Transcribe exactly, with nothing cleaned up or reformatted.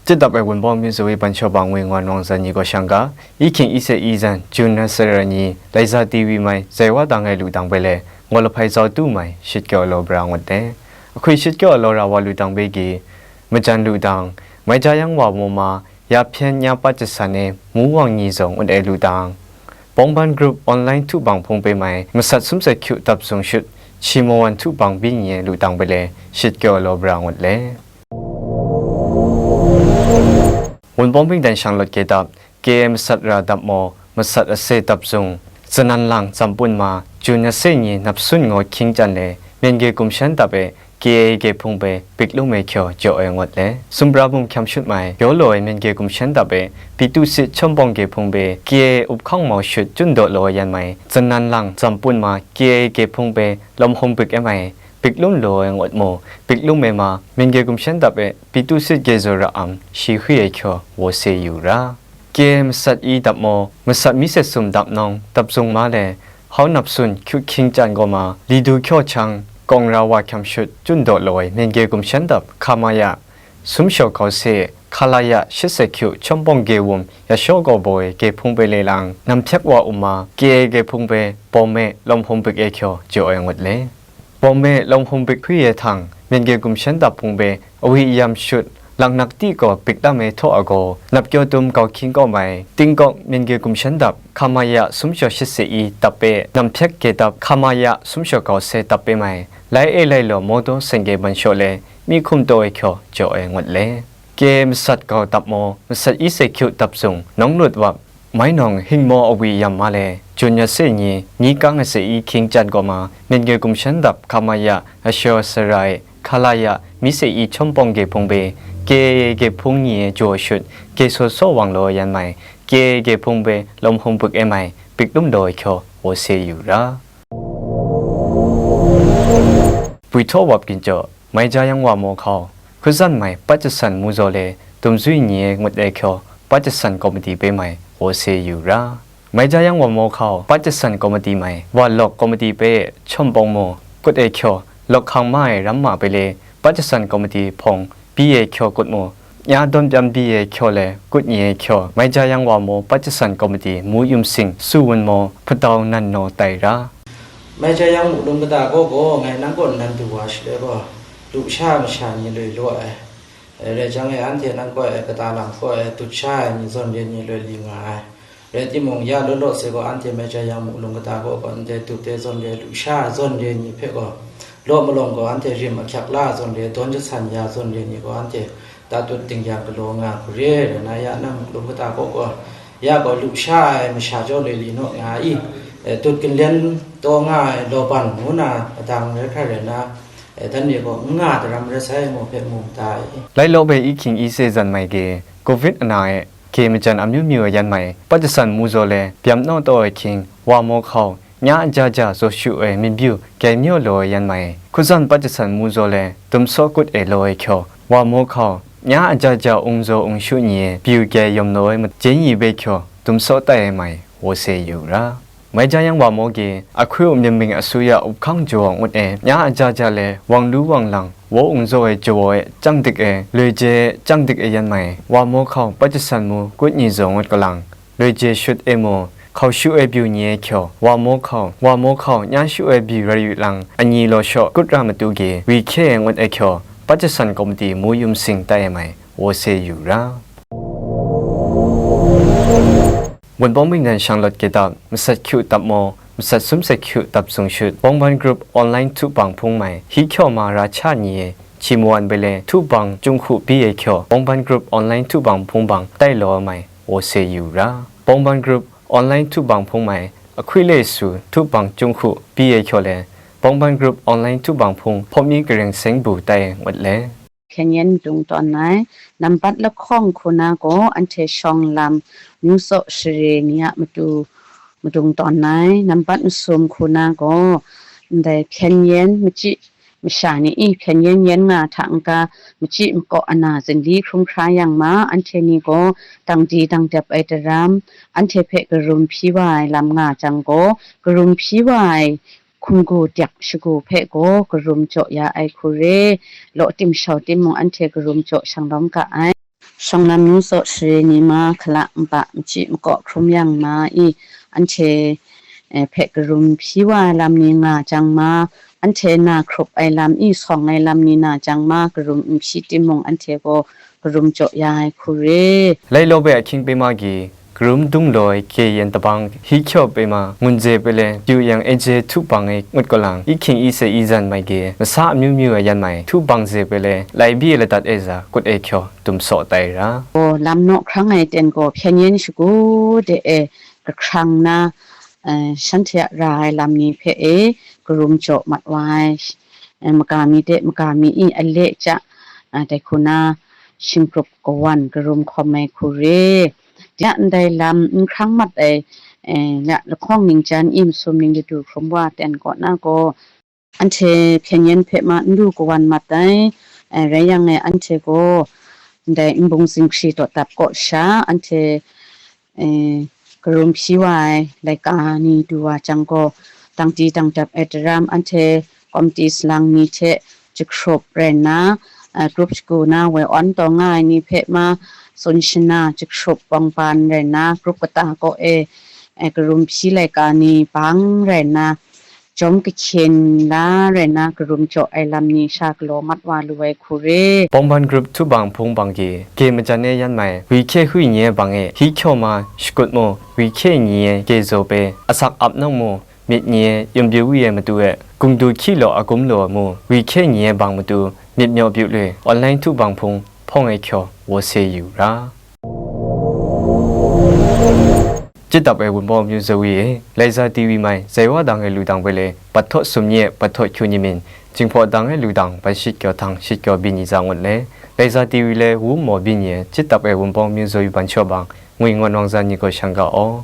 Jit dap ai Wunpawng myu zawi ban shaw ba ngwi nwan wang zan ni gaw shang ga, i hkying i se i zan, Jun na sara ni, Laiza T V mai, zai wa dang ai lu dang bai le, ngaw lahpai zau tu mai, shit kyaw law bra ngut le. Ahkui shit kyaw law ra wa lu dang bai gi, majan lu dang, mai ja yang wa mo ma, ya hpyen nya pat jasan e, mu wang ni zaw ngut ai lu dang, Bawngban Group online htu bang hpung pe mai, masat sum se hkyu dap zung shut, shi mawan htu bang byi ni e lu dang bai le, shit kyaw law bra ngut le. Wunpawng Bingdan Shanglawt K dap, K A masat ra dap maw, masat ase dap zung, zanan lang zampun ma, jun ase ni nap sun ngaw hkying chyan le, myen ge gumshan dap e, K A ge hpung pe, pik lum e hkyaw jaw ai ngut le. Sumpra bum hkyam shut mai, yaw law ai myen ge gumshan dap e, Pitu sit chawm bawng ge hpung pe, K A up hkang mau shut, chun daw law ai yan mai, zanan lang zampun ma, K A ge hpung pe, lawm hum pik e mai, pik lum law ai ngut mu, pik lum e ma, myen ge gumshan dap e, Pitu sit ge zaw ra am, shi hui ai hkyaw, wo se yu ra. Ke masat i dap maw, masat mi se sum dap nawng, dap zung ma le, hau nap sun, hkyu hkying chyan gaw ma, li du hkyaw chang, kawng ra wa hkyam shut, chun daw law ai, myen ge gumshan dap, hka ma ya, sum shaw kau se, hka la ya, shit se hkyu, chawm bawng ge wum, ya shaw gaw baw ai, ge hpung pe le lang, nam hpyak wa um ma, ke ai ge hpung pe, bawm e, lawm hum bik e hkyaw, jaw ai ngut le. Bawm e, lawm hum bik hpyi e htang, myen ge gumshan dap hpung pe, awi yam shut, laknak ti gaw bik lam e htaw agaw, nap kyaw dum kau hkying kau mai, tingkawk myen ge gumshan dap, hka ma ya sum shaw shit se i dap pe, nam hpyak ge dap, hka ma ya sum shaw kau se dap pe mai, lai e lai law mawdaw seng ge ban shaw le, mi hkum taw e hkyaw jaw ai ngut le. Ke masat gau dap maw, masat i se hkyu dap zung, nawng lut wap, mai nawng hingmaw awi yam ma le, jun ya se ni, ni kang a se i hkying chyan gaw ma, myen ge gumshan dap, hka ma ya, ashaw sara e, hka la ya, mi se i chawm bawng ge hpung pe, ke ye ge hpung ni e jaw shut, ke saw saw wang law yan mai, ke ye ge hpung pe, lawm hum bik e mai, pik lum daw e hkyaw, wo se yu ra. Pui htaw wap ginjaw, mai ja yang wa maw hkau, hkuzan mai, pat jasan mu zaw le, dum zui ni e ngut e hkyaw, pat jasan komiti pe mai, wo se yu ra. Mai ja yang wa maw hkau, pat jasan komiti mai, wa lawk komiti pe, chawm bawng mu, kut e hkyaw, lawk hkang ma ai ram ma pe le, pat jasan komiti hpawng, byi e hkyaw kut mu, nya dawn pyam byi e hkyaw le, kut ni e hkyaw, mai ja yang wa maw, pat jasan komiti, mu yum sing, su wun maw, hpatau nan naw tai ra. Mai ja yang mu lung kata gaw gaw, ngai nang kaw nan du wa shaloi gaw, lu sha masha ni loi law ai. Rai jang e, anhte nang kaw e kata lam hkaw e dut sha ai ni zawn re ni loi li nga ai. Rai timung, ya law law se gaw, anhte mai ja yang mu lung kata gaw gaw, ndai dut ai zawn re, lu sha ai zawn re ni hpe gaw, law malawng gaw, anhte rim ahkyak la ai zawn re, dawn jasan ya ai zawn re ni gaw, anhte tatut tinggyang galaw nga hku re, rai na, ya nang mu lung kata gaw gaw, ya gaw lu sha ai masha jaw loi li naw nga i, e, dut ginlen taw nga ai lawban ngu na madang rai hkrai rai na, e, dan re gaw n nga daram rai sai, ngu hpe mu mada i. Lai law bai i hkying i se zan mai ge, covid ana e, ke majan amyu myu e yan mai, pat jasan mu zaw le, byam naw taw ai hkying, wa maw hkau, nya aja ja zaw shu ai minbyu, gyai myaw law e yan mai, hkuzan pat jasan mu zaw le, dum saw kut e law e hkyaw, wa maw hkau, nya aja ja ung zaw ung shu ni e, byu gyai yawm law e mat, jen yi bai hkyaw, dum saw tai ai mai, wo se yu ra. Mai ja yang wa maw ge, ahkui u mying mying asuya up hkang jaw ngut e, nya aja ja le, wang lu wang lang, wo ung zaw e jaw e, chyang dik e, loi je e, chyang dik e yan mai, wa maw hkau, pat jasan mu, kut ni zaw ngut kalang, loi je shut e mu, hkau shu e byu ni e hkyaw, wa maw hkau, wa maw hkau, nya shu e byu rai yu lang, ani law shaw, kut ra matu ge, wi hkye e ngut e hkyaw, pat jasan komiti mu yum sing tai e mai, wo se yu ra. Wunpawng Bingdan Shanglawt Ketap, masat hkyu dap maw, masat sum se hkyu dap zung shut, Bawngban Group online htu bang hpung mai, hi hkyaw ma ra cha ni e, chi mawan bai le, htu bang chyung hku byi e hkyaw, Bawngban Group online htu bang hpung bang, tai law mai, wo se yu ra. Bawngban Group online htu bang hpung mai, ahkui le su, htu bang chyung hku byi e hkyaw le, Bawngban Group online htu bang hpung, hpawm mi karing seng bu tai ngut le. Hpyen yen madung tawn ai, nambat lahkawng hku na gaw anhte shawng lam, ngu tsaw share ni a matu madung tawn ai, nambat masum hku na gaw ndai hpyen yen machyi masha ni i hpyen yen yen nga hta n-ga machyi makaw ana zinli hkrum hkra yang ma, anhte ni gaw dang di dang dep ai daram, anhte hpe karum hpyi wa ai lam nga jang gaw, karum hpyi wa ai hkunggu dyak shagu hpe gaw karum jaw ya ai hku re, law tim shau tim mung anhte karum jaw shanglawm ga ai. Shawng lam nu tsaw share ni ma, hkala npa machyi makaw hkrum yang ma i, anhte, eh, hpe karum hpyi wa ai lam ni nga jang ma, anhte na hkrup ai lam i, sawng ai lam ni na jang ma, karum n hpyi timung, anhte gaw karum jaw ya ai hku re. Lailawbe ahkying pema gi, karum dung law ai ke yen tabang, hi hkyaw pema, ngun ze pele, yu yang e je htu bang e ngut kalang, i hkying i se i zan mai ge, masa amyu myu ai yan mai, htu bang ze pele, lai bi e ladat e za, kut e hkyaw, dum saw tai ra. Gaw, lam naw hkrang ai ten gaw, hpyen yen shagu de e, kahkrang na, eh, shanhte a ra ai lam ni hpe e, karum jaw mat wa ai, eh, maga mi de, maga mi i, ale ja, ah, dai hku na, shingkrup kawan, karum hkawm ai hku re. Ya ndai lam n hkrang mat ai, eh, ya lahkawng ningjan i masum ning ladu hkrum wa ten kaw na gaw, anhte hpyen yen hpe ma n lu kawan mat ai, eh, rai yang e anhte gaw ndai nbung zinghkri dawt dap kaw sha, anhte, eh, karum hpyi wa ai laika ni du wa jang gaw, dangti dangdap ai daram, anhte komiti salang ni hte jahkrup rai nna, eh, grup shagu na woi awn taw nga ai ni hpe ma tsun shana jahkrup bawng ban rai nna, grup kata kaw e, eh, karum hpyi laika ni bang rai nna, jawm kahkyen la rai nna, karum jaw ai lam ni sha galaw mat wa lu ai hku re. Bawng ban grup htu bang hpung bang ge, ge majan e yan mai, wi hkye hui nye bang e, hi hkyaw ma, shakut mu, wi hkye nye ge zaw pe, asak ap nang mu, myit nye, yum byu wi ai matu e, gungdu hkyi law agum law mu, wi hkye nye bang matu, myit myaw byu le, online htu bang hpung, hpawng ai hkyaw, wo se yu ra. Chyit dap ai Wunpawng Myu Zawi e, Laiza T V mai, zai wa dang ai lu dang bai le, Pahthaw Sum Ni e, Pahthaw Hkyu Ni Min, Jinghpaw dang ai lu dang, bai shit kyaw htang, shit kyaw byin ni za ngut le, Laiza T V le, Wu Maw Byin Ni e, Chyit dap ai Wunpawng Myu Zawi ban shaw bang, ngwi ngawn wang zan ni gaw shang ga aw.